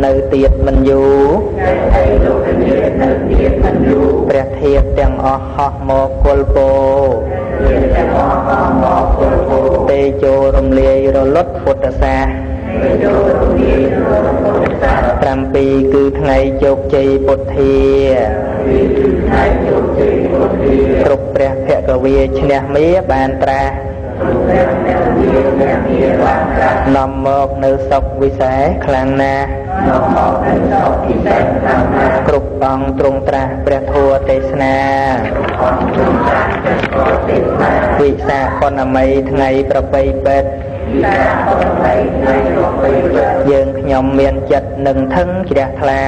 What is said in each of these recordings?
នៅទៀតមិនយូរ ព្រះធាតុទាំងអស់ហោះមកគុលពោ ទេជោរំលាយរលត់ពុទ្ធសាស 7 គឺថ្ងៃជោគជ័យពុទ្ធា គ្រប់ព្រះភគវីឈ្នះមាបានត្រាស់ នាំមកនៅសុខវិសេសខ្លាំងណាស់ គ្រប់អង្គទ្រង់ត្រាស់ព្រះធម៌ទេសនា វិសាខនមីថ្ងៃប្របីពេទ្យ យើងខ្ញុំមានចិត្តនឹងថឹងជ្រះថ្លា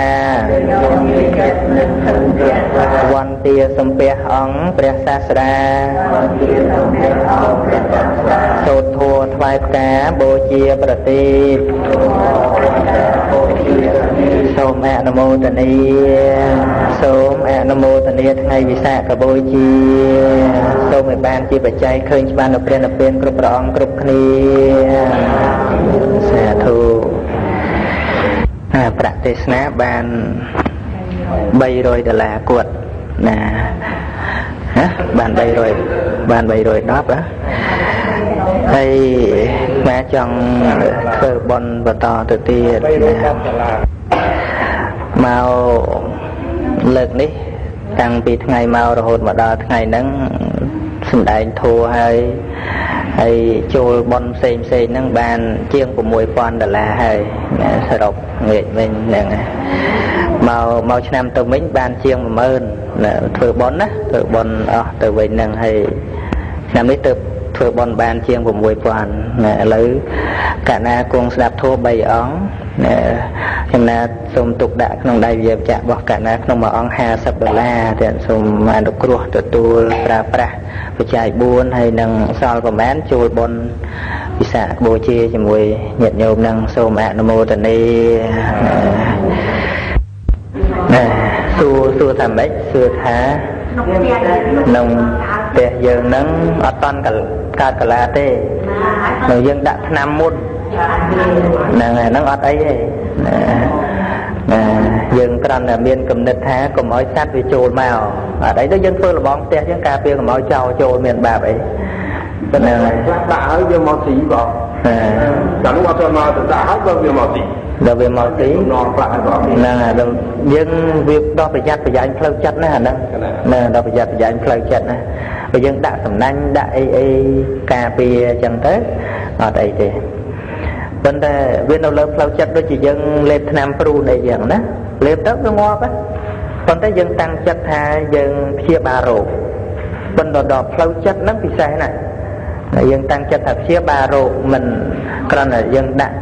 វន្តាសំពះអង្គព្រះសាស្តា សូត្រធัวថ្វាយផ្កាបូជាប្រទីប សូមអនុមោទនា សូមអនុមោទនាថ្ងៃវិសាខបូជា សូមឲ្យបានជាបច្ច័យឃើញច្បាស់នៅព្រះនិព្វានគ្រប់ព្រះអង្គគ្រប់គ្នា សាធុ។ ប្រាក់ទេសនាបាន300ដុល្លារគាត់ណា ហ៎ បាន300 បាន310ហ៎ ហើយម៉ែចង់ធ្វើបុណ្យបន្តទៅទៀតណា។ មកលើកនេះ តាំងពីថ្ងៃមករហូតមកដល់ថ្ងៃហ្នឹង សំដែងធัวហើយ ហើយចូលបុណ្យផ្សេងផ្សេងហ្នឹងបានជាង6000ដុល្លារហើយ សរុបងាកវិញហ្នឹង មកឆ្នាំទៅវិញបានជាង10000 ធ្វើបុណ្យណា ធ្វើបុណ្យអស់ទៅវិញហ្នឹងហើយ ឆ្នាំនេះទៅធ្វើបុណ្យបានជាង6000ណា។ ឥឡូវកណាគង់ស្ដាប់ធម៌3អង្គណា ខ្ញុំណាសូមទុកដាក់ក្នុងដៃវិជ្ជារបស់កណាក្នុងមួយអង្គ50ដុល្លារ ទាំងសូមអនុគ្រោះទទួលប្រើប្រាស់បច្ច័យ4 ហើយនឹងសល់ប្រមាណចូលបុណ្យវិសាខបូជាជាមួយញាតិញោមនឹង សូមអនុមោទនាណា។ សួរថាម៉េច? សួរថាក្នុងផ្ទះយើងនឹងអត់តន់កើតកាឡាទេ នៅយើងដាក់ថ្នាំមុនហ្នឹងហើយ ហ្នឹងអត់អីទេណា ណា យើងគ្រាន់តែមានគំនិតថាកុំឲ្យសត្វវាចូលមក អត់អីទៅ យើងធ្វើលបងផ្ទះយើងការពារកុំឲ្យចោលចូលមានបាបអីហ្នឹងហើយ។ ខ្លះដាក់ហើយវាមកស៊ីបង កាលនោះអត់ទៅមក ទៅដាក់ហើយក៏វាមកស៊ី ដល់វាមកស៊ីនងខ្លះហើយបង ហ្នឹងហើយ យើងវាដល់ប្រយ័ត្នប្រយែងផ្លូវចិត្តណា អាហ្នឹងណា ដល់ប្រយ័ត្នប្រយែងផ្លូវចិត្តណា បើយើងដាក់សំណាញ់ដាក់អីអីការពារអញ្ចឹងទៅអត់អីទេ ប៉ុន្តែវានៅលើផ្លូវចិត្ត ដូចជាយើងលេបថ្នាំព្រូនអីចឹងណា លេបទៅវាងាប់ ប៉ុន្តែយើងតាំងចិត្តថាយើងព្យាបាលរោគ ប៉ុន្តែដល់ផ្លូវចិត្តហ្នឹងពិសេសណាស់ យើងតាំងចិត្តថាព្យាបាលរោគ មិនគ្រាន់តែយើងដាក់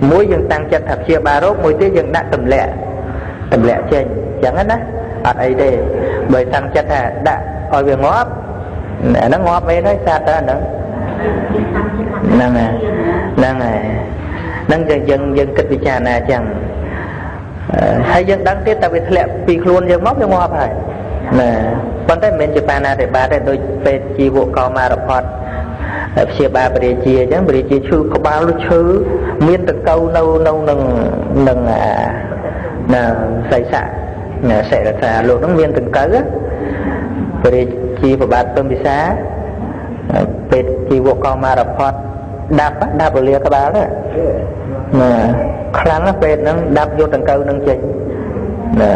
មួយ យើងតាំងចិត្តថាព្យាបាលរោគមួយទៀត យើងដាក់ទម្លាក់ទម្លាក់ចេញអញ្ចឹងណា អត់អីទេ។ បើតាំងចិត្តថាដាក់ឲ្យវាងាប់ អាហ្នឹងងាប់មែនហើយ សត្វតើហ្នឹង ហ្នឹងហើយ ហ្នឹងហើយ ហ្នឹងយើងយើងគិតពិចារណាអញ្ចឹងហើយ យើងដឹងទៀតតែវាធ្លាក់ពីខ្លួនយើងមកវាងាប់ហើយណា ប៉ុន្តែមិនមែនជាបាណាតិបាទេ ដូចពេទ្យជីវកោមារផតព្យាបាលព្រះរាជាអញ្ចឹង ព្រះរាជាឈឺក្បាលឈឺ មានតកៅនៅនៅនឹងនឹងណាសៃស័កណាសិរសាលោកហ្នឹងមានតង្កូវ ព្រះរាជាប្របាទពំពិសា ពេទ្យជីវកោមារផតដាប់ដាប់រលាក្បាលណា ខ្លាំងណាស់ពេទ្យហ្នឹង ដាប់យកតង្កូវហ្នឹងចេញណា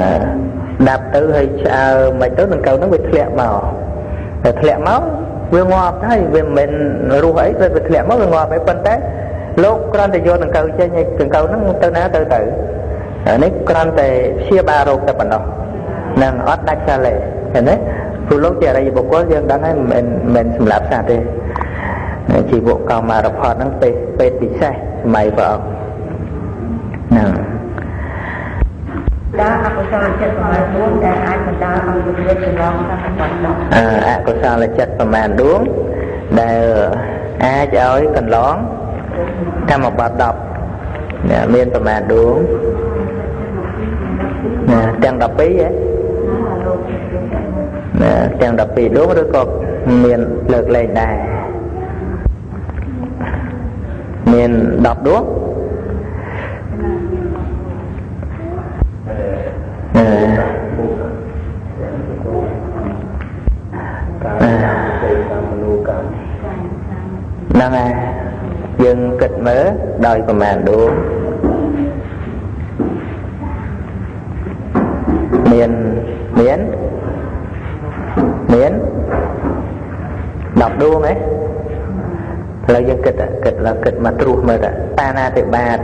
ដាប់ទៅហើយឆ្អើមិនទៅ តង្កូវហ្នឹងវាធ្លាក់មក តែធ្លាក់មកវាងាប់ហើយ វាមិនមែនរស់អី វាធ្លាក់មកវាងាប់ហើយ ប៉ុន្តែលោកគ្រាន់តែយកដង្កូវចេញ ហើយដង្កូវហ្នឹងទៅណាទៅទៅ នេះគ្រាន់តែព្យាបាលរោគតែប៉ុណ្ណោះ នឹងអត់ដាច់សាលេ ឃើញទេ? ព្រោះលោកជាអរិយបុគ្គល យើងដឹងហើយ មិនមែនសម្រាប់សត្វទេ ជីវកោមារផតហ្នឹងពេទ្យពិសេសសម័យព្រះអង្គហ្នឹង។ ដល់អកុសលចិត្តប្រមាណដួងដែលអាចបណ្ដាលឲ្យវិរិយច្រឡំកម្មបត្តិ 10 អកុសលចិត្តប្រមាណដួងដែលអាចឲ្យកន្លងកម្មបត្តិ10 មានប្រមាណដួងណា ទាំង12ហ៎ណា ទាំង12ដួង ឬក៏មានលើកលែងដែរ មាន10ដួង ហ្នឹងហើយយើងគិតមើលដោយប្រមាណដួងមានមានមាន10ដួងហ៎ឥឡូវយើងគិតគិតឡើងគិតមកត្រួសមើលតាបាណាតិបាត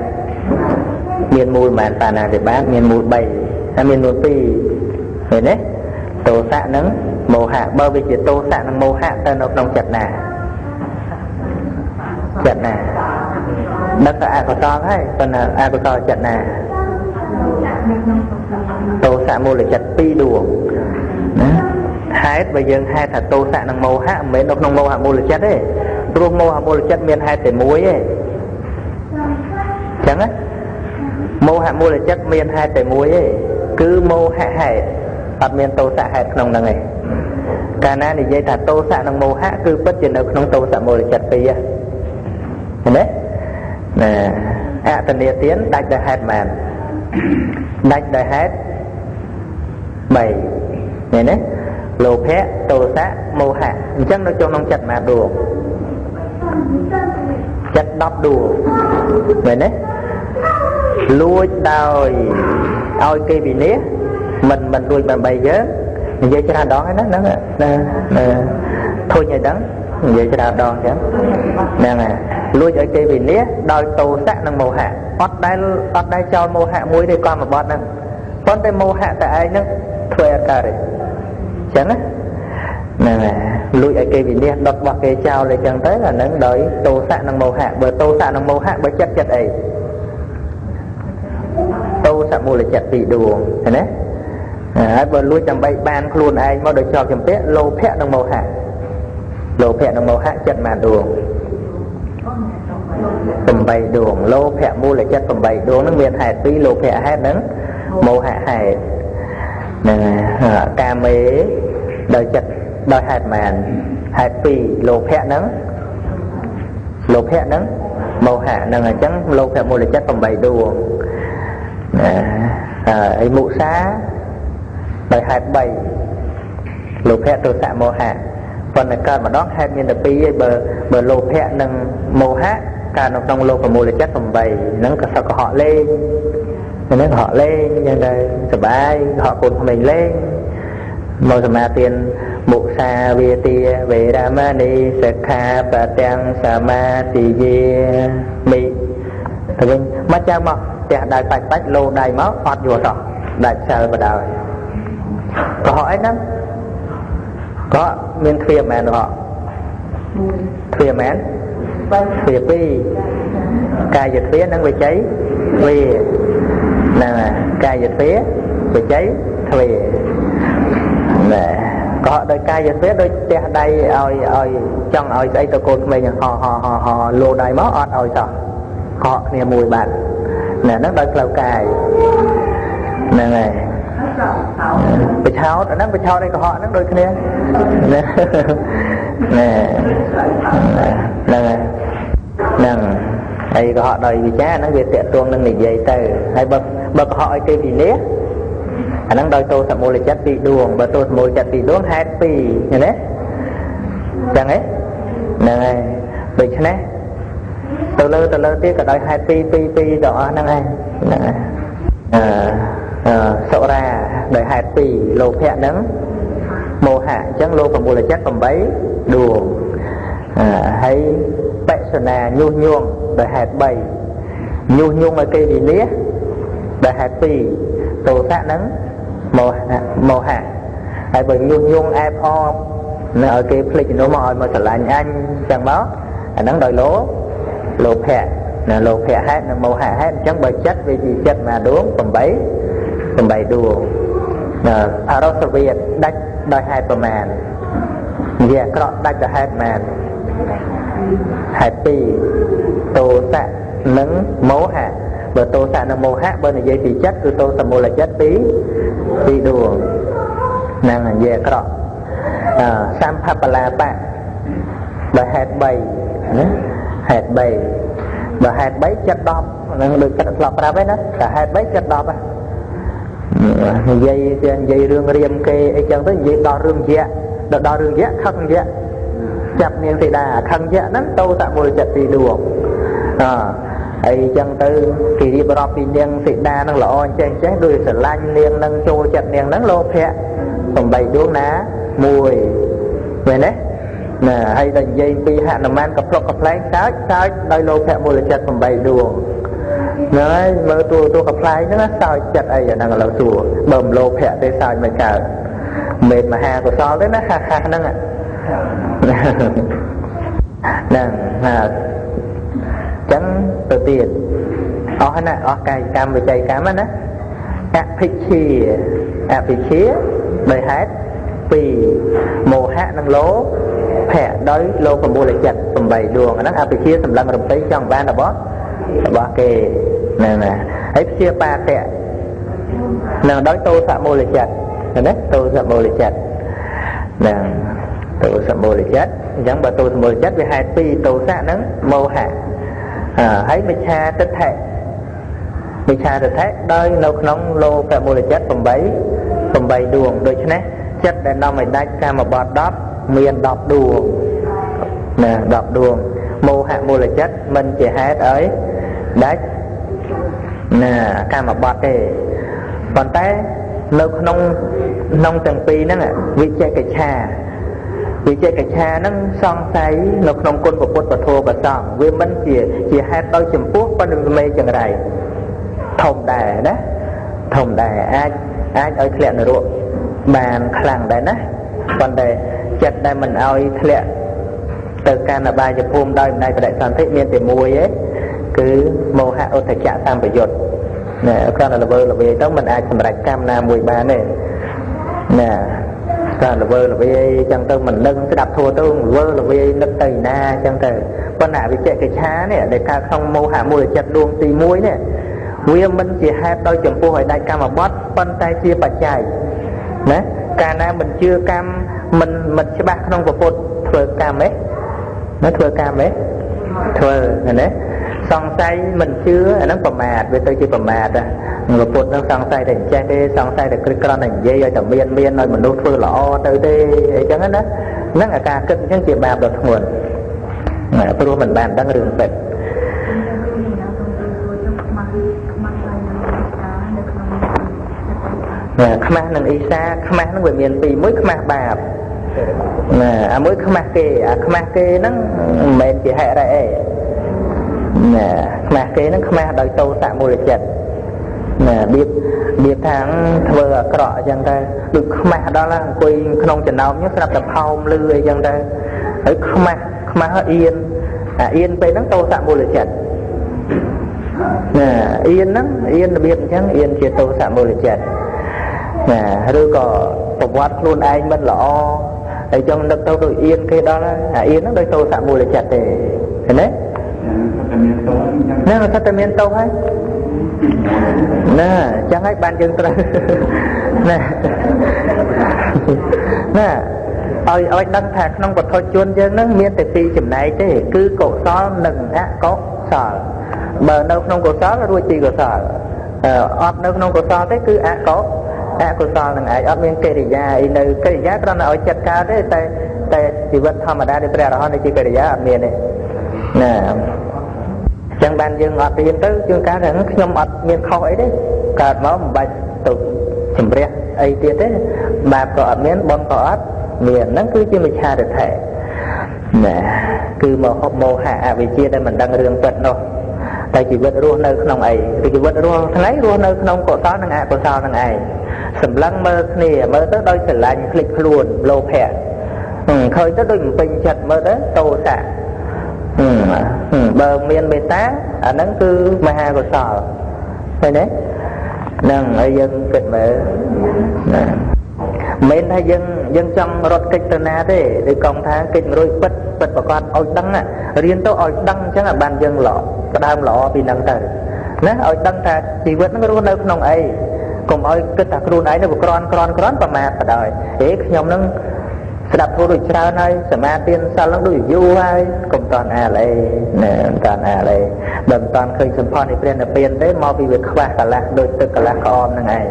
មានមូលប៉ុន្មានបាណាតិបាតមានមូល3ហើយមានមូល2ឃើញទេទោសៈនិងមោហៈបើវាជាទោសៈនិងមោហៈទៅនៅក្នុងចិត្តណាចិត្តណាដឹកតែអកុសលហើយប៉ុន្តែអកុសលចិត្តណាទោសៈមូលចិត្ត2ដួងណាហេតុបើយើងហេតុថាទោសៈនិងមោហៈមិនមែននៅក្នុងមោហៈមូលចិត្តទេព្រោះមោហៈមូលចិត្តមានហេតុតែមួយទេអញ្ចឹងណាមោហៈមូលចិត្តមានហេតុតែមួយទេគឺមោហៈហេតុអត់មានទោសៈហេតុក្នុងហ្នឹងទេកាលណានិយាយថាទោសៈនិងមោហៈគឺពិតជានៅក្នុងទោសៈមូលចិត្តពីរឃើញទេណាអតនីទានដាច់ដោយហេតុប៉ុន្មានដាច់ដោយហេតុ3ឃើញទេលោភៈទោសៈមោហៈអញ្ចឹងនៅក្នុងចិត្តប៉ុន្មានដួងចិត្ត10ដួងមែនទេលួចដោយឲ្យគេវិនិច្ឆ័យមិនលួចដើម្បីយើងនិយាយច្រើនដងហើយណាហ្នឹងណាធុញឲ្យដឹងនិយាយច្រើនដងអញ្ចឹងហ្នឹងហើយលួចឲ្យគេវិនិច្ឆ័យដោយទោសៈនិងមោហៈអត់ដែលចោលមោហៈមួយទេកម្មបត្តិហ្នឹងប៉ុន្តែមោហៈតែឯងហ្នឹងធ្វើឲ្យអត់កើតទេអញ្ចឹងណាហ្នឹងហើយលួចឲ្យគេវិនិច្ឆ័យដុតរបស់គេចោលអីចឹងទៅអាហ្នឹងដោយទោសៈនិងមោហៈបើទោសៈនិងមោហៈបើចិត្តចិត្តអីទោសមូលចិត្តពីរដួងឃើញទេហើយបើលួចដើម្បីបានខ្លួនឯងមកដោយជាប់ចម្ពាក់លោភៈនិងមោហៈលោភៈនិងមោហៈចិត្តមួយដួង8ដួងលោភៈមូលចិត្ត8ដួងហ្នឹងមានហេតុពីរលោភៈហេតុនិងមោហៈហេតុហ្នឹងកាមេដោយចិត្តដោយហេតុប៉ុន្មានហេតុពីរលោភៈហ្នឹងលោភៈហ្នឹងមោហៈហ្នឹងអញ្ចឹងលោភៈមូលចិត្ត8ដួងណាហើយមុសាដោយហេតុ3លោភៈទោសៈមោហៈប៉ុន្តែកើតម្ដងហេតុមានតែ2ឯងបើលោភៈនិងមោហៈកើតនៅក្នុងលោភមូលចិត្ត8ហ្នឹងក៏សឹកកុហកលេងហ្នឹងកុហកលេងអញ្ចឹងទៅសបាយកុហកកូនក្មេងលេងមកសមាទានមុសាវាទាវេរមណីសិក្ខាបទាំងសមាទិយាមិទៅវិញមកចាំមកផ្ទះដៃបាច់បាច់លោដៃមកអត់យល់សោះដាច់សិលបដ ாய் កុហកអីហ្នឹងក៏មានទ្វាមែនកុហកទ្វាមែនទ្វាពីរកាយទ្វានិងវិជ័យទ្វាហ្នឹងកាយទ្វាវិជ័យទ្វាណែកុហកដោយកាយទ្វាដូចផ្ទះដៃឲ្យចង់ឲ្យស្អីទៅកូនក្មេងហហហហលោដៃមកអត់ឲ្យសោះកុហកគ្នាមួយបាត់ណែហ្នឹងដោយផ្លូវកាយហ្នឹងហើយបិឆោតអាហ្នឹងបិឆោតឯកុហកហ្នឹងដូចគ្នាណែណែហ្នឹងហើយហ្នឹងហើយកុហកដោយវិចារហ្នឹងវាតាក់ទងនឹងនិយាយទៅហើយបើកុហកឲ្យគេវិនិច្ឆ័យអាហ្នឹងដោយទោសមូលចិត្តពីរដួងបើទោសមូលចិត្តពីរដួងហេតុពីរឃើញទេចឹងហ៎ហ្នឹងហើយដូច្នេះទៅលើទៀតក៏ដោយហេតុពីរពីរពីរទាំងអស់ហ្នឹងឯងហ្នឹងហើយសុរាដោយហេតុពីរលោភៈនិងមោហៈអញ្ចឹងលោភមូលចិត្ត8ដួងហើយបិសនាញុះញង់ដោយហេតុ3ញុះញង់ឲ្យគេវិនិច្ឆ័យដោយហេតុ2ទោសៈនិងមោហៈហើយបើញុះញង់អែបអបនៅឲ្យគេភ្លេចនោះមកឲ្យមកស្រឡាញ់អញអញ្ចឹងមកអាហ្នឹងដោយលោភៈណាលោភៈហេតុនិងមោហៈហេតុអញ្ចឹងបើចិត្តវាជាចិត្តមួយដួង8ដួងអរសវិតដាច់ដោយហេតុប្រមាណនិយាយអាក្រក់ដាច់ដោយហេតុប្រមាណហេតុ2ទោសៈនិងមោហៈបើទោសៈនិងមោហៈបើនិយាយពីចិត្តគឺទោសមូលចិត្តពីរដួងហ្នឹងនិយាយអាក្រក់សម្ភបលាបៈដោយហេតុ3ណាហេតុ3បើហេតុ3ចិត្ត10ហ្នឹងដូចចិត្តធ្លាប់ប្រាប់ហើយណាតែហេតុ3ចិត្ត10និយាយនិយាយរឿងរៀមគេអីចឹងទៅនិយាយដល់រឿងយៈដល់រឿងយៈខឹងយៈ ចាប់នាងសីតាខឹងយៈហ្នឹងតោសមូលចិត្តពីរដួងអហើយអញ្ចឹងទៅគេរៀបរាប់ពីនាងសីតាហ្នឹងល្អអញ្ចេះចេះដូចស្រឡាញ់នាងហ្នឹងចូលចិត្តនាងហ្នឹងលោភៈ8ដួងណាមួយមែនទេណាហើយដល់និយាយពីហនុមានក៏ផ្លុកកំប្លែងសើចសើចដោយលោភៈមូលចិត្ត8ដួងហ្នឹងហើយមើលតួកំប្លែងហ្នឹងសើចចិត្តអីអាហ្នឹងឥឡូវសួរបើមិនលោភៈទេសើចមិនកើតមិនមហាកុសលទេណាហាហាហ្នឹងហ្នឹងណាចឹងទៅទៀតអស់ណាអស់កាយកម្មវិច័យកម្មណាអភិជាអភិជាដោយហេតុពីរមោហៈនិងលោភៈដោយលោភមូលចិត្ត8ដួងហ្នឹងអភិជាសម្លឹងរំពៃចង់បានរបស់គេហ្នឹងណាហើយព្យាបាទៈនឹងដោយតោសមូលចិត្តណាតោសមូលចិត្តហ្នឹងតោសមូលចិត្តអញ្ចឹងបើតោសមូលចិត្តវាហេតុពីរតោសៈនិងមោហៈហើយមិច្ឆាទិដ្ឋិមិច្ឆាទិដ្ឋិដោយនៅក្នុងលោភមូលចិត្ត8ដួងដូច្នេះចិត្តដែលនាំឲ្យដាច់កាមបទ10មាន10ដួងណា10ដួងមោហៈមូលចិត្តមិនជាហេតុឲ្យដាច់ណាកាមបទទេប៉ុន្តែនៅក្នុងទាំងពីរហ្នឹងវិជ្ជកិច្ឆាវិជ្ជកិច្ឆាហ្នឹងសង្ស័យនៅក្នុងគុណពុទ្ធពធប្រសង្ឃវាមិនជាហេតុដោយចំពោះប៉ុន្តែមេចង្រៃធំដែរណាធំដែរអាចឲ្យធ្លាក់នរកបានខ្លាំងដែរណាប៉ុន្តែចិត្តដែលមិនឲ្យធ្លាក់ទៅកាន់អបាយភូមិដោយមិនដៃបដិសន្ធិមានតែមួយឯងគឺមោហៈឧទ្ធច្ចៈសម្បយុទ្ធណាគ្រាន់តែល្វើល្វាយទៅមិនអាចសម្រេចកម្មណាមួយបានទេណាគ្រាន់ល្វើល្វាយចឹងទៅមិនដឹងស្ដាប់ធម៌ទៅល្វើល្វាយនឹកទៅណាចឹងទៅប៉ុន្តែវិជ្ជកិច្ឆានេះដែលកើតក្នុងមោហៈមូលចិត្តដួងទី1នេះវាមិនជាហេតុដោយចំពោះឲ្យដាច់កម្មបត្តិប៉ុន្តែជាបច្ច័យណាកាលណាមិនជឿកម្មមិនច្បាស់ក្នុងពុទ្ធធ្វើកម្មឯណាធ្វើកម្មឯធ្វើណាសង្ស័យមិនជឿអាហ្នឹងប្រមាទវាទៅជាប្រមាទពុទ្ធហ្នឹងសង្ស័យតែចេះទេសង្ស័យតែគ្រឹះក្រន់តែនិយាយឲ្យតែមានឲ្យមនុស្សធ្វើល្អទៅទេអីចឹងណាហ្នឹងអាការគិតអញ្ចឹងជាបាបដ៏ធ្ងន់ព្រោះមិនបានដឹងរឿងពិតខ្មាស់និងអ៊ីសាខ្មាស់ហ្នឹងវាមានពីរមួយខ្មាស់បាបណាអាមួយខ្មាស់គេអាខ្មាស់គេហ្នឹងមិនមែនជាហិរិទេណាខ្មាស់គេហ្នឹងខ្មាស់ដោយតោសមូលចិត្តណាបៀបថាធ្វើអាក្រក់អញ្ចឹងទៅដូចខ្មាស់ដល់អង្គុយក្នុងចំណោមនេះស្រាប់តែផោមលឺអីចឹងទៅហើយខ្មាស់អៀនអាអៀនពេលហ្នឹងតោសមូលចិត្តណាអៀនហ្នឹងអៀនរបៀបអញ្ចឹងអៀនជាតោសមូលចិត្តណាឬក៏ប្រវត្តិខ្លួនឯងមិនល្អហើយចង់នឹកទៅដូចអៀនគេដល់អាអៀនហ្នឹងដោយតោសមូលចិត្តទេឃើញទេណាថាតែមានទោសហើយណាចឹងហើយបានយើងត្រូវណាណាឲ្យដឹងថាក្នុងបុថុជនយើងហ្នឹងមានតែពីរចំណែកទេគឺកុសលនិងអកុសលបើនៅក្នុងកុសលរួចពីកុសលអត់នៅក្នុងកុសលទេគឺអកុសលនឹងឯងអត់មានកិរិយាអីនៅកិរិយាគ្រាន់តែឲ្យចិត្តកើតទេតែជីវិតធម្មតានៃព្រះអរហន្តជាកិរិយាអត់មានទេណាចឹងបានយើងអត់រៀនទៅជួនកាលថាខ្ញុំអត់មានខុសអីទេកើតមកមិនបាច់ទៅជំរះអីទៀតទេបាបក៏អត់មានបុណ្យក៏អត់មានហ្នឹងគឺជាមិច្ឆាទិដ្ឋិណាគឺមកហុបមោហៈអវិជ្ជាដែលមិនដឹងរឿងពិតនោះតែជីវិតរស់នៅក្នុងអីឬជីវិតរស់ថ្ងៃរស់នៅក្នុងកុសលនិងអកុសលនឹងឯងសម្លឹងមើលគ្នាមើលទៅដោយស្រឡាញ់ភ្លេចខ្លួនលោភៈឃើញទៅដូចមិនពេញចិត្តមើលទៅតោសៈបើមានមេត្តាអាហ្នឹងគឺមហាកុសលឃើញទេហ្នឹងហើយយើងគិតមើលណាមិនថាយើងចង់រត់គេចទៅណាទេឬកងថាគេចរួចពិតប្រកបឲ្យដឹងរៀនទៅឲ្យដឹងអញ្ចឹងឲ្យបានយើងល្អផ្ដើមល្អពីហ្នឹងទៅណាឲ្យដឹងថាជីវិតហ្នឹងរស់នៅក្នុងអីកុំឲ្យគិតថាខ្លួនឯងនៅក្រន់ប្រមាទបដ ாய் ហេខ្ញុំហ្នឹងស្ដាប់ធម៌ដូចច្រើនហើយសមាទានសិលហ្នឹងដូចយូរហើយកុំតាន់អាលអីណាមិនតាន់អាលអីបើមិនតាន់ឃើញសម្ផស្សនៃព្រះនិព្វានទេមកពីវាខ្វះកន្លះដូចទឹកកន្លះក្អមហ្នឹងឯង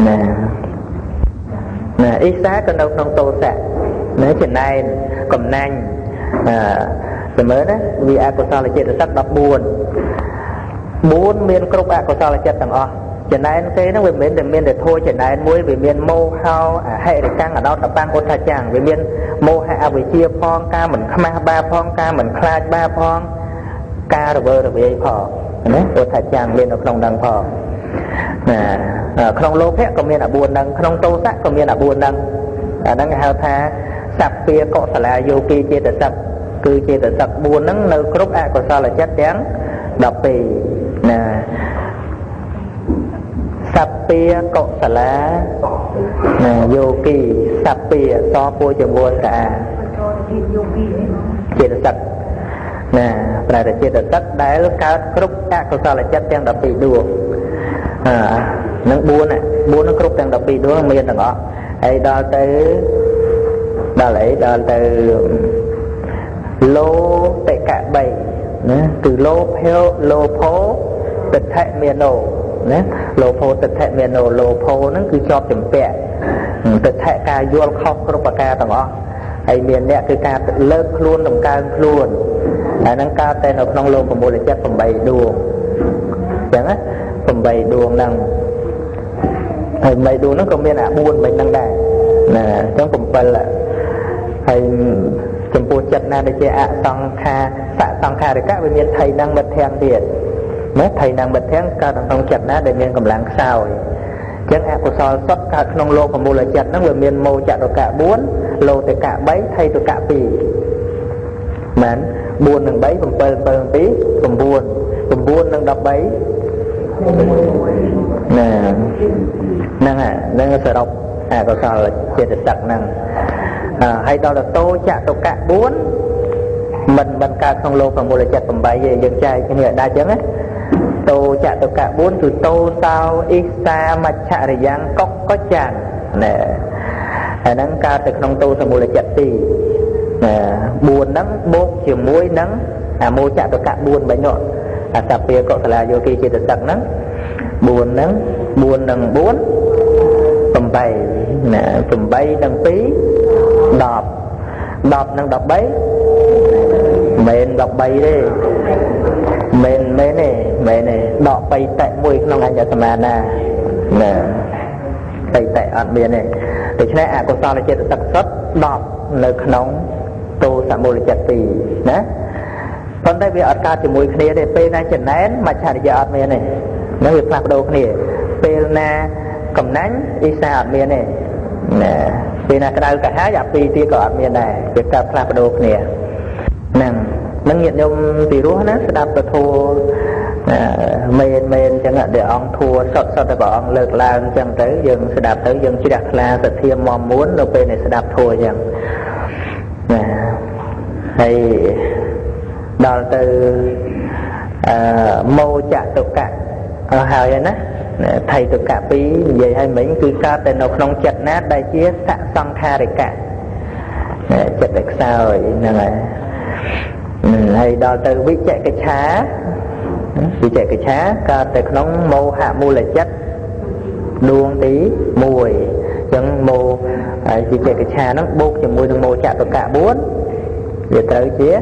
ណាណាអ៊ីសាក៏នៅក្នុងតោសៈ ណាចំណែនកំណាញ់អឺមើលណាវាអកុសលចេតសិក14 4មានគ្រប់អកុសលចិត្តទាំងអស់ចំណែនគេហ្នឹងវាមិនមែនតែមានតែធัวចំណែនមួយវាមានមោហោអហិរិកាំងអដោតបាំងឧទ្ធចាំងវាមានមោហៈអវិជ្ជាផងការមិនខ្មាស់បាផងការមិនខ្លាចបាផងការរវើរវាយផងណាឧទ្ធចាំងមាននៅក្នុងហ្នឹងផងណាក្នុងលោភៈក៏មានអា4ហ្នឹងក្នុងទោសៈក៏មានអា4ហ្នឹងអាហ្នឹងគេហៅថាសព្ពាកុសលាយោគីចេតសិកគឺចេតសិក4ហ្នឹងនៅគ្រប់អកុសលចិត្តទាំង12ណាសព្ពាកុសលាណាយោគីសព្ពាសពួចមួស្រាចេតសិកណាប្រែតែចេតសិកដែលកើតគ្រប់អកុសលចិត្តទាំង12ដួងអឺនឹង4 4នឹងគ្រប់ទាំង12ដួងមានទាំងអស់ហើយដល់ទៅដល់អីដល់ទៅលោតិកៈ3ណាគឺលោភោលោភោទិដ្ឋិមេណោណាលោភោទិដ្ឋិមេណោលោភោហ្នឹងគឺជាប់ចម្ពាក់ទិដ្ឋិការយល់ខុសគ្រប់ប្រការទាំងអស់ហើយមានអ្នកគឺការលើកខ្លួនតម្កើងខ្លួនហើយហ្នឹងកើតតែនៅក្នុងលោកមូលចិត្ត8ដួងអញ្ចឹងណា8ដួងហ្នឹងហើយ8ដួងហ្នឹងក៏មានអា4មិនហ្នឹងដែរណាអញ្ចឹង7ហើយចំពោះចិត្តណាដែលជាអសង្ខាសសង្ខារិកៈវាមានថៃនឹងមិត្តធាំងទៀតណាថៃនឹងមិត្តធាំងកើតក្នុងចិត្តណាដែលមានកម្លាំងខ្សោយអញ្ចឹងអកុសលសុទ្ធកើតក្នុងលោកមូលចិត្តហ្នឹងវាមានមោចតុកៈ4លោតិកៈ3ថៃតុកៈ2មែន4និង3 7 7 2 9 9និង13ណាហ្នឹងហ្នឹងសរុបអកុសលចេតសិកហ្នឹងហើយដល់ទៅតោចតុកៈ4មិនកើតក្នុងលោកមូលចិត្ត8ទេយើងចែកគ្នាឲ្យដាច់អញ្ចឹងណាតោចតុកៈ4គឺតោសោអ៊ីសាមច្ឆរិយ៉ាងកុកកចាំងណែអាហ្នឹងកើតទៅក្នុងតោសមូលចិត្ត2ណា4ហ្នឹងបូកជាមួយនឹងអាមោចតុកៈ4បាញ់នោះអាសព្ពាកុសលាយោគីចេតសិកហ្នឹង4ហ្នឹង4និង4 8ណា8និង2 10 10និង13មិន13ទេមែនមែនទេមែនទេដកបៃតៈមួយក្នុងអញ្ញសមាណាណាបៃតៈអត់មានទេដូច្នេះអកុសលចេតសិកសុទ្ធ10នៅក្នុងតោសមូលចិត្ត2ណាប៉ុន្តែវាអត់កើតជាមួយគ្នាទេពេលណាចំណែនមច្ឆរិយៈអត់មានទេនឹងវាផ្លាស់ប្ដូរគ្នាពេលណាកំណាញ់អ៊ីសាអត់មានទេណាពេលណាក្តៅកាហាយអាពីរទៀតក៏អត់មានដែរវាកើតផ្លាស់ប្ដូរគ្នាហ្នឹងនឹងញាតិញោមពីរោះណាស្ដាប់ពធមែនមែនអញ្ចឹងដែលអង្គធัวសុទ្ធសុទ្ធតែព្រះអង្គលើកឡើងអញ្ចឹងទៅយើងស្ដាប់ទៅយើងជ្រះថ្លាសទ្ធាមមួននៅពេលដែលស្ដាប់ធัวអញ្ចឹងណាហើយដល់ទៅមោចតុកៈអស់ហើយណាថៃតុកៈ2និយាយឲ្យមិញគឺកើតតែនៅក្នុងចិត្តណាដែលជាសសង្ខារិកៈចិត្តដែលខ្សោយហ្នឹងហើយហើយដល់ទៅវិជ្ជកិច្ឆាវិជ្ជកិច្ឆាកើតតែក្នុងមោហមូលចិត្តដួងទី1អញ្ចឹងមោវិជ្ជកិច្ឆាហ្នឹងបូកជាមួយនឹងមោចតុកៈ4វាត្រូវជា5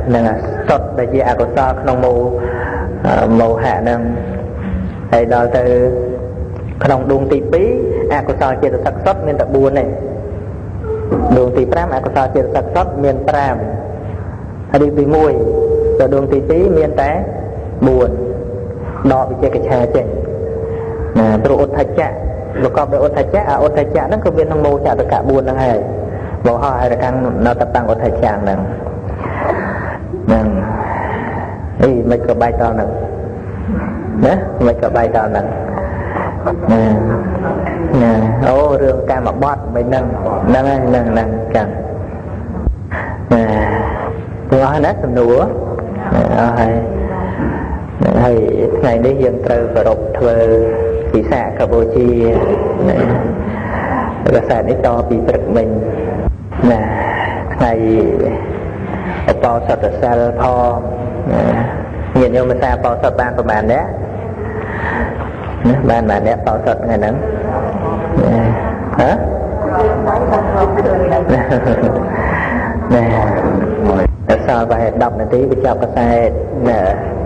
ហ្នឹងសុទ្ធដែលជាអកុសលក្នុងមោហៈហ្នឹងហើយដល់ទៅក្នុងដួងទី2អកុសលចេតសិកសុទ្ធមានតែ4ទេដួងទី5អកុសលចេតសិកសុទ្ធមាន5ហើយទី1ដល់ដួងទី2មានតែ4ដកវិជ្ជកិច្ឆាចេញណាព្រោះឧទ្ធច្ចៈប្រកបដោយឧទ្ធច្ចៈអឧទ្ធច្ចៈហ្នឹងក៏មានក្នុងមោចតកៈ4ហ្នឹងហើយមោហៈហេរកាំងនៅតតាំងឧទ្ធច្ចៈហ្នឹងហ្នឹងអីមិនក៏បែកដល់ហ្នឹងណាមិនក៏បែកដល់ហ្នឹងណាណាអូរឿងកម្មបត្តិមិនហ្នឹងហ្នឹងហើយហ្នឹងហ្នឹងចឹងណាទាំងអស់ណាសំណួរអស់ហើយហើយថ្ងៃនេះយើងត្រូវប្រារព្ធធ្វើពិសាខបូជាណារសានេះតពីព្រឹកមិញណាថ្ងៃអបោសតសិលផងញាតិញោមភាសាបោសតបានប្រហែលអ្នកណាបានប្រហែលអ្នកបោសតថ្ងៃហ្នឹងហ៎ ណែសល់ប្រហែល10នាទីបញ្ចប់កសែត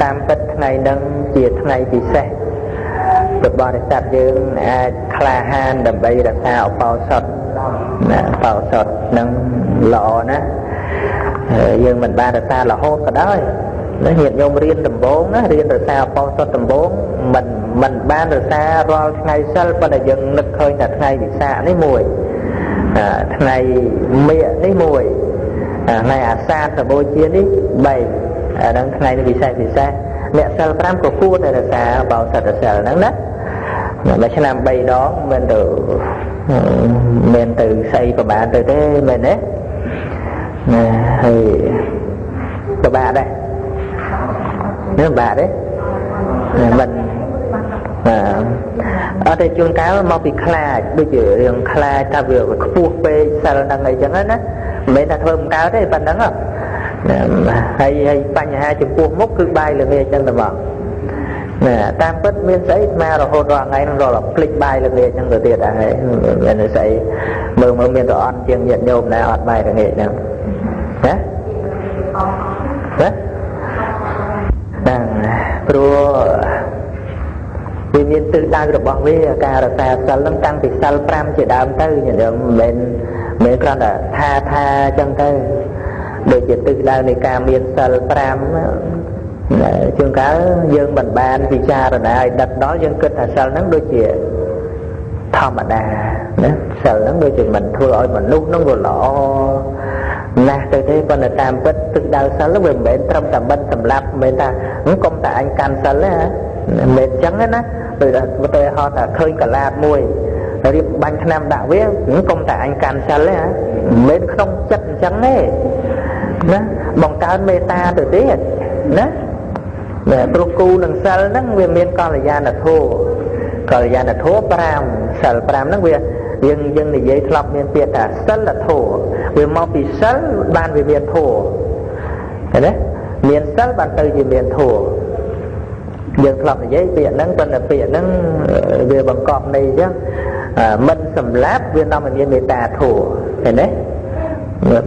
តាមពិតថ្ងៃហ្នឹងជាថ្ងៃពិសេសពុទ្ធបរិស័ទយើងអាចក្លាហានដើម្បីរក្សាឧបោសថណាឧបោសថនឹងល្អណាស់យើងមិនបានរក្សារហូតក៏ដោយណាញាតិញោមរៀនដំបូងណារៀនរក្សាឧបោសថដំបូងមិនបានរក្សារាល់ថ្ងៃសិលប៉ុន្តែយើងនឹកឃើញថាថ្ងៃវិសាខនេះមួយថ្ងៃមាឃនេះមួយថ្ងៃអាសាឍបូជានេះ3អាហ្នឹងថ្ងៃនេះពិសេសពិសេសអ្នកសិល5ក៏គួរតែរក្សាឧបោសថសិលហ្នឹងណាមួយឆ្នាំ3ដងមិនទៅស្អីប្រហែលទៅទេមែនទេណាហើយពិបាកដែរនេះពិបាកទេមិនអត់ទេជួនកាលមកពីខ្លាចដូចជារឿងខ្លាចថាវាខ្ពស់ពេកសិលហ្នឹងអីចឹងណាមិនមែនថាធ្វើមិនកើតទេប៉ុណ្ណឹងហើយបញ្ហាចំពោះមុខគឺបាយល្ងាចចឹងតែមកណាតាមពិតមានស្អីស្មារហូតរាល់ថ្ងៃនឹងរាល់ភ្លេចបាយល្ងាចហ្នឹងទៅទៀតហើយមានស្អីមើលមានទៅអត់ជាងញាតិញោមណាអត់បាយល្ងាចហ្នឹងណាណាហ្នឹងព្រោះវាមានទិសដៅរបស់វាការរក្សាសិលហ្នឹងតាំងពីសិល5ជាដើមទៅញាតិញោមមិនមែនគ្រាន់តែថាចឹងទៅដូចជាទិសដៅនៃការមានសិល5ជួនកាលយើងមិនបានពិចារណាឲ្យដិតដល់យើងគិតថាសិលហ្នឹងដូចជាធម្មតាណាសិលហ្នឹងដូចជាមិនធ្វើឲ្យមនុស្សហ្នឹងវាល្អណាស់ទៅទេប៉ុន្តែតាមពិតទិសដៅសិលវាមិនមែនត្រឹមតែមិនសម្លាប់មិនមែនថាកុំតែអញកាន់សិលទេមិនមែនចឹងទេណាដូចឧទាហរណ៍ថាឃើញកលាតមួយរៀបបាញ់ថ្នាំដាក់វាកុំតែអញកាន់សិលទេមិនមែនក្នុងចិត្តអញ្ចឹងទេណាបង្កើនមេត្តាទៅទៀតណាព្រោះគូនឹងសិលហ្នឹងវាមានកល្យាណធម៌កល្យាណធម៌5សិល5ហ្នឹងវាយើងនិយាយធ្លាប់មានពាក្យថាសិលធម៌វាមកពីសិលបានវាមានធម៌ឃើញទេមានសិលបានទៅជាមានធម៌យើងធ្លាប់និយាយពាក្យហ្នឹងប៉ុន្តែពាក្យហ្នឹងវាបង្កប់ន័យអញ្ចឹងមិនសម្លាប់វានាំឲ្យមានមេត្តាធម៌ឃើញទេ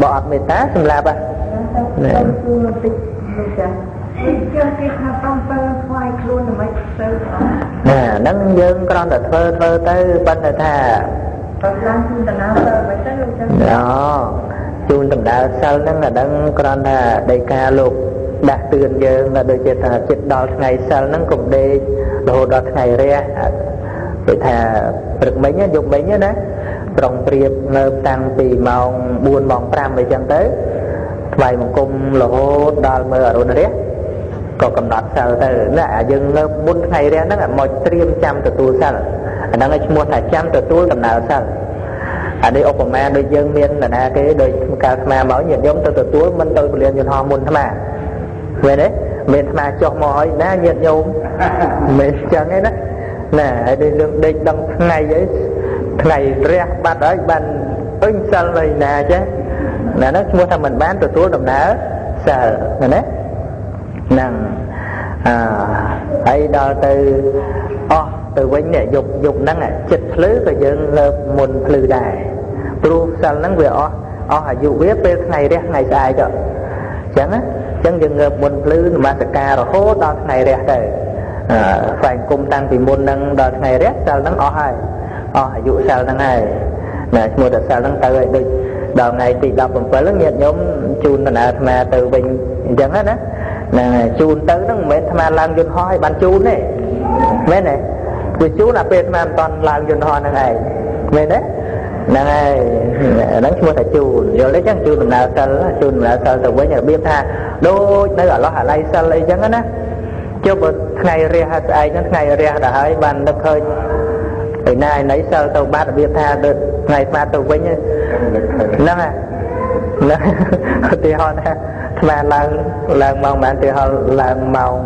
បើអត់មេត្តាសម្លាប់ហ៎ជឿគេថាតំពើថ្វាយខ្លួនដើម្បីទៅណាហ្នឹងយើងគ្រាន់តែធ្វើទៅប៉ុន្តែថាឡើងជូនដំណើរទៅមិនទៅលោកចឹងអូជូនដំណើរសិលហ្នឹងអាហ្នឹងគ្រាន់តែដីកាលោកដាស់តឿនយើងដូចជាថាចិត្តដល់ថ្ងៃសិលហ្នឹងកុំដេករហូតដល់ថ្ងៃរះដូចថាព្រឹកមិញយប់មិញណាប្រុងព្រៀបងើបតាំងពីម៉ោង4ម៉ោង5អីចឹងទៅថ្វាយបង្គំរហូតដល់មើលអរុណរះក៏កំណត់សិលទៅណាយើងងើបមុនថ្ងៃរះហ្នឹងមកត្រៀមចាំទទួលសិលអាហ្នឹងឯងឈ្មោះថាចាំទទួលដំណើរសិលអានេះឧបមាដូចយើងមាននរណាគេដូចកាលអាត្មាមកញាតិញោមទៅទទួលមិនទៅពលានយន្តហោះមុនអាត្មាមែនទេមានអាត្មាចុះមកហើយណាញាតិញោមមិនចឹងទេណាណាហើយដូចរឿងដេកដឹងថ្ងៃអីថ្ងៃរះបាត់ហើយបានអញសិលនៅណាចេះណាហ្នឹងឈ្មោះថាមិនបានទទួលដំណើរសិលណាហ្នឹងហើយដល់ទៅអស់ទៅវិញនេះយប់ហ្នឹងចិត្តភ្លឺក៏យើងលើបមុនភ្លឺដែរព្រោះសិលហ្នឹងវាអស់អាយុវាពេលថ្ងៃរះថ្ងៃស្អែកអញ្ចឹងណាអញ្ចឹងយើងងើបមុនភ្លឺនមស្ការរហូតដល់ថ្ងៃរះទៅស្វែងគុំតាំងពីមុនហ្នឹងដល់ថ្ងៃរះសិលហ្នឹងអស់ហើយអស់អាយុសិលហ្នឹងហើយណាឈ្មោះតែសិលហ្នឹងទៅឲ្យដូចដល់ថ្ងៃទី17ហ្នឹងញាតិញោមជូនដំណើរអាត្មាទៅវិញអញ្ចឹងណាហ្នឹងហើយជូនទៅហ្នឹងមិនមែនអាត្មាឡើងយន្តហោះឲ្យបានជូនទេមែនទេវាជូនអាពេលអាត្មាមិនតាន់ឡើងយន្តហោះហ្នឹងឯងមែនទេហ្នឹងហើយហ្នឹងឈ្មោះថាជូនយល់ទេចឹងជូនដំណើរសិលជូនដំណើរសិលទៅវិញរបៀបថាដូចនៅអាឡោះអាល័យសិលអីចឹងណាចុះបើថ្ងៃរះស្អែកហ្នឹងថ្ងៃរះដល់ហើយបាននឹកឃើញឯណាឯណីសិលទៅបាត់របៀបថាដូចថ្ងៃស្មាទៅវិញហ្នឹងហើយហ្នឹងឧទាហរណ៍ថាអាត្មាឡើងម៉ោងប៉ុន្មានឧទាហរណ៍ឡើងម៉ោង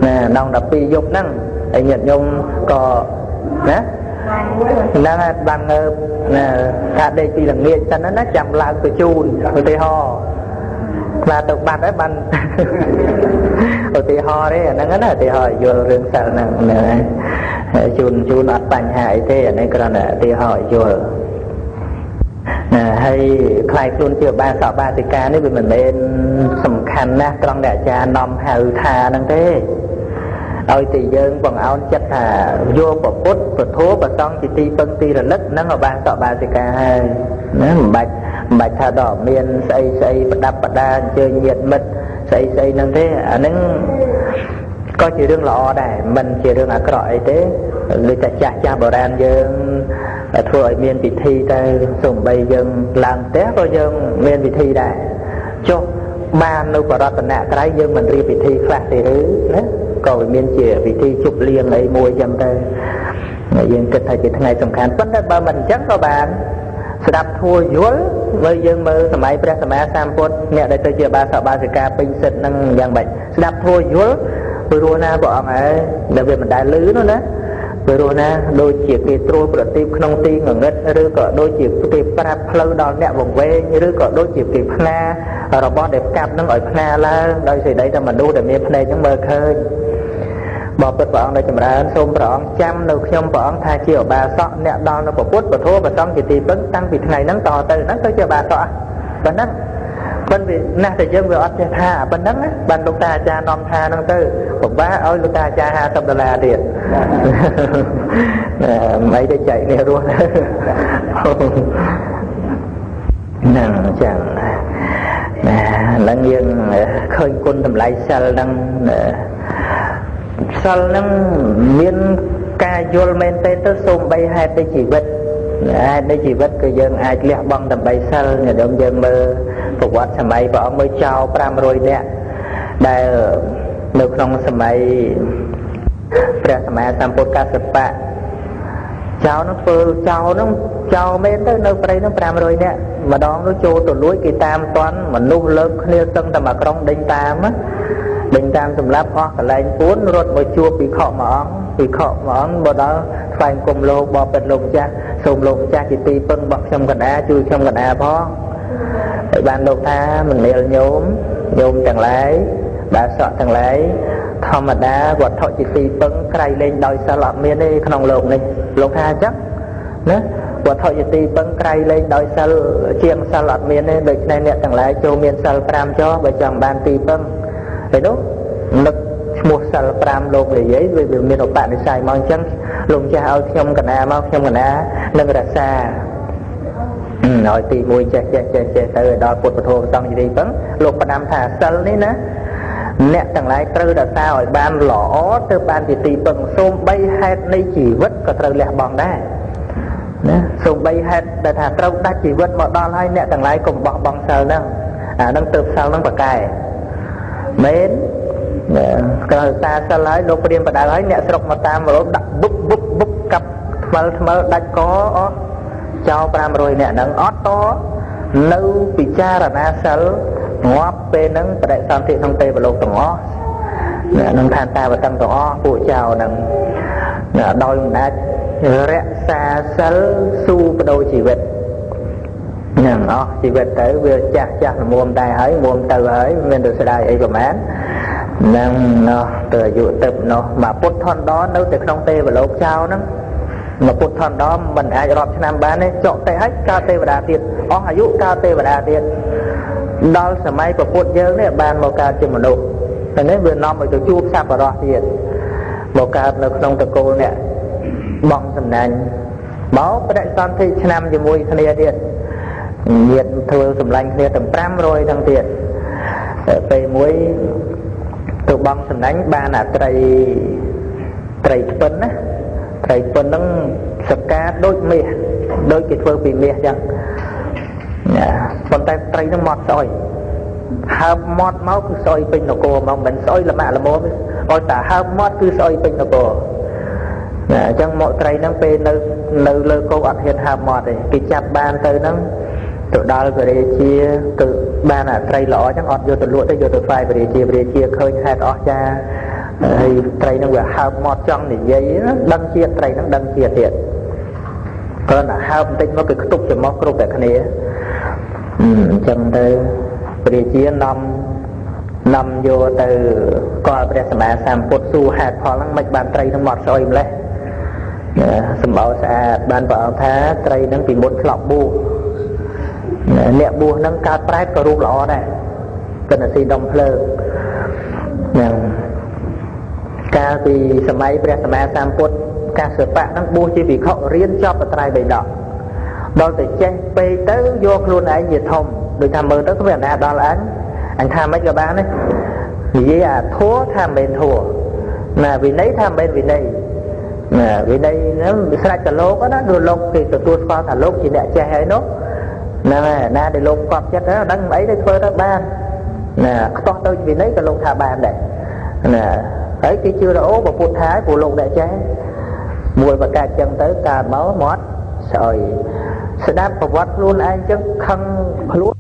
ណាម៉ោង12យប់ហ្នឹងហើយញាតិញោមក៏ណាហ្នឹងហើយបានងើបណាថាដេកពីល្ងាចសិនណាចាំឡើងទៅជូនឧទាហរណ៍ បាទទៅបាត់ហើយបានឧទាហរណ៍ទេអាហ្នឹងណាឧទាហរណ៍យល់រឿងសិលហ្នឹងជូនជូនអត់បញ្ហាអីទេអានេះគ្រាន់តែឧទាហរណ៍យល់ណាហើយខ្លាយខ្លួនជាបាសកបាសិកានេះវាមិនមែនសំខាន់ណាស់ត្រង់ដែលអាចារ្យនាំហៅថាហ្នឹងទេឲ្យតែយើងបង្អោនចិត្តថាយកពុទ្ធពធប្រសងជាទីពឹងទីរលឹកហ្នឹងបាសកបាសិកាហើយណាមិនបាច់ថាដល់មានស្អីស្អីប្រដាប់ប្រដាអញ្ជើញញាតិមិត្តស្អីស្អីហ្នឹងទេអាហ្នឹងក៏ជារឿងល្អដែរមិនជារឿងអាក្រក់អីទេដូចតែចាស់ចាស់បុរាណយើងធ្វើឲ្យមានពិធីទៅសំបីយើងឡើងផ្ទះក៏យើងមានពិធីដែរចុះបាននៅបរតនត្រ័យយើងមិនរៀបពិធីខ្លះទេឬណាក៏វាមានជាពិធីជប់លៀងអីមួយចឹងទៅយើងគិតថាជាថ្ងៃសំខាន់ប៉ុន្តែបើមិនអញ្ចឹងក៏បានស្ដាប់ធัวយល់បើយើងមើលសម័យព្រះសម្មាសម្ពុទ្ធអ្នកដែលទៅជាបាសកបាសិកាពេញសិទ្ធនឹងយ៉ាងម៉េចស្ដាប់ធัวយល់ព្រោះណាព្រះអង្គហើយដែលវាមិនដែលលឺនោះណាព្រោះណាដូចជាគេត្រួតប្រទីបក្នុងទីងងឹតឬក៏ដូចជាគេប្រាប់ផ្លូវដល់អ្នកវង្វេងឬក៏ដូចជាគេផ្នារបស់ដែលកាប់នឹងឲ្យផ្នាឡើងដោយសេចក្តីតែមនុស្សដែលមានភ្នែកនឹងមើលឃើញបបិទ្ធព្រះអង្គដែលចម្រើនសូមព្រះអង្គចាំនៅខ្ញុំព្រះអង្គថាជាឧបាសកអ្នកដល់នៅពុទ្ធពធប្រសង្ឃជាទីពឹងតាំងពីថ្ងៃហ្នឹងតទៅហ្នឹងទៅជាឧបាសកប៉ុណ្ណឹងប៉ុន្តែណាស់តែយើងវាអត់ចេះថាប៉ុណ្ណឹងបានលោកតាអាចារ្យនាំថាហ្នឹងទៅពិបាកឲ្យលោកតាអាចារ្យ50ដុល្លារទៀតមិនអីទេចែកនេះរស់ហ្នឹងចឹងណាឡើងយើងឃើញគុណតម្លៃសិលហ្នឹងសិលហ្នឹងមានការយល់មែនទេទៅសូម្បីហេតុនៃជីវិតហេតុនៃជីវិតគឺយើងអាចលះបង់ដើម្បីសិលញាតិញោមយើងមើលប្រវត្តិសម័យព្រះអង្គមើលចោល500នាក់ដែលនៅក្នុងសម័យព្រះសម្មាសម្ពុទ្ធកស្សបៈចោលនោះធ្វើចោលនោះចោលមែនទៅនៅព្រៃនោះ500នាក់ម្ដងនោះចូលទៅលួចគេតាមតន់មនុស្សលើកគ្នាសឹងតែមួយក្រុងដេញតាមដេញតាមសម្រាប់អស់កន្លែងពួនរត់មកជួបភិក្ខុមួយអង្គភិក្ខុមួយអង្គបើដល់ថ្វាយគុំលោកបបិទ្ធលោកម្ចាស់សូមលោកម្ចាស់ជាទីពឹងរបស់ខ្ញុំកណ្ដាជួយខ្ញុំកណ្ដាផងហើយបានលោកថាមនាលញោមញោមទាំងឡាយបាសកទាំងឡាយធម្មតាវត្ថុជាទីពឹងក្រៃលែងដោយសិលអត់មានទេក្នុងលោកនេះលោកថាអញ្ចឹងណាវត្ថុជាទីពឹងក្រៃលែងដោយសិលជាងសិលអត់មានទេដូច្នេះអ្នកទាំងឡាយចូលមានសិល5ចុះបើចង់បានទីពឹងហើយនោះនឹកឈ្មោះសិល5លោកនិយាយវាមានឧបនិស្ស័យមកអញ្ចឹងលោកម្ចាស់ឲ្យខ្ញុំកណាមកខ្ញុំកណានឹងរក្សាឲ្យទី1ចេះចេះចេះចេះទៅដល់ពុទ្ធពធប្រសង្ឃជាទីពឹងលោកផ្ដាំថាសិលនេះណាអ្នកទាំងឡាយត្រូវរក្សាឲ្យបានល្អទៅបានជាទីពឹងសូម្បីហេតុនៃជីវិតក៏ត្រូវលះបង់ដែរណាសូម្បីហេតុដែលថាត្រូវដាច់ជីវិតមកដល់ហើយអ្នកទាំងឡាយកុំបោះបង់សិលហ្នឹងអាហ្នឹងទៅសិលហ្នឹងប្រកែមែនក្រោយសាសិលហើយលោកព្រាមបដៅហើយអ្នកស្រុកមកតាមរោដាក់បុបបុបបុបកាប់ថ្មិលថ្មិលដាច់កអស់ចោល500នាក់ហ្នឹងអត់តនៅពិចារណាសិលងាប់ពេលហ្នឹងបដិសន្ធិក្នុងទេវលោកទាំងអស់នឹងឋានតាវតឹងទាំងអស់ពួកចៅហ្នឹងដោយមិនអាចរក្សាសិលស៊ូបដូរជីវិតហ្នឹងអស់ជីវិតទៅវាចាស់ចាស់ល្មមដែរហើយល្មមទៅហើយមានទៅស្ដាយអីប្រហែលហ្នឹងនោះទៅអាយុទៅនោះមកពុទ្ធធនដនៅតែក្នុងទេវលោកចៅហ្នឹងមកពុទ្ធធនដមិនអាចរាប់ឆ្នាំបានទេចុកទៅហើយកើតទេវតាទៀតអស់អាយុកើតទេវតាទៀតដល់សម័យពុទ្ធយើងនេះបានមកកើតជាមនុស្សតែនេះវានាំឲ្យទៅជួបសប្បុរសទៀតមកកើតនៅក្នុងតកូលអ្នកបងសំណាញ់មកបដិសន្ធិឆ្នាំជាមួយគ្នាទៀតញាតិធ្វើសម្លាញ់គ្នាទាំង500ទាំងទៀតពេលមួយទៅបងសំណាញ់បានអាត្រីត្រីថ្ពិនណាត្រីថ្ពិនហ្នឹងសកាដូចមាសដូចគេធ្វើពីមាសចឹងប៉ុន្តែត្រីហ្នឹងមាត់ស្អុយហើបមាត់មកគឺស្អុយពេញនគរមកមិនស្អុយល្មាក់ល្មមឲ្យតែហើបមាត់គឺស្អុយពេញនគរណាអញ្ចឹងមកត្រីហ្នឹងពេលនៅលើគោកអត់ហ៊ានហើបមាត់ទេគេចាប់បានទៅហ្នឹងទៅដល់ព្រះរាជាទៅបានអាត្រីល្អអញ្ចឹងអត់យកទៅលក់ទេយកទៅថ្វាយព្រះរាជាព្រះរាជាឃើញហេតុអស្ចារ្យហើយត្រីហ្នឹងវាហើបមាត់ចង់និយាយដឹងជាតិត្រីហ្នឹងដឹងជាតិទៀតគ្រាន់តែហើបបន្តិចមកគឺខ្ទប់ច្រមុះគ្រប់តែគ្នាអញ្ចឹងទៅព្រះរាជានាំ នាំយកទៅកលព្រះសម្មាសម្ពុទ្ធសួរហេតុផលហ្នឹងមិនបានត្រីនឹងមកស្អុយម្លេះសម្បោស្អាតបានព្រះអង្គថាត្រីហ្នឹងពីមុនធ្លាប់បួសអ្នកបួសហ្នឹងកើតប្រែតក៏រូបល្អដែរគណស៊ីដុំភ្លើងហ្នឹងកាលពីសម័យព្រះសម្មាសម្ពុទ្ធកាសបៈហ្នឹងបួសជាភិក្ខុរៀនចប់បត្រៃបិដកដល់តែចេះពេកទៅយកខ្លួនឯងជាធំដូចថាមើលទៅគ្មានអាណាដល់អញអញថាមិនក៏បានដែរនិយាយអាធัวថាមិនមែនធัวណាវិន័យថាមិនមែនវិន័យណាវិន័យហ្នឹងស្រេចតែលោកណាគឺលោកគេទទួលស្គាល់ថាលោកជាអ្នកចេះហើយនោះហ្នឹងហើយណាដែលលោកកប់ចិត្តហ្នឹងដឹងអីទៅធ្វើទៅបានណាខ្ទាស់ទៅវិន័យក៏លោកថាបានដែរណាហើយគេជឿថាអូបើពុទ្ធថាព្រោះលោកអ្នកចេះមួយប្រកាសចឹងទៅកើតមកមាត់ស្អុយស្ដាប់ប្រវត្តិខ្លួនឯងចឹងខឹងខ្លួន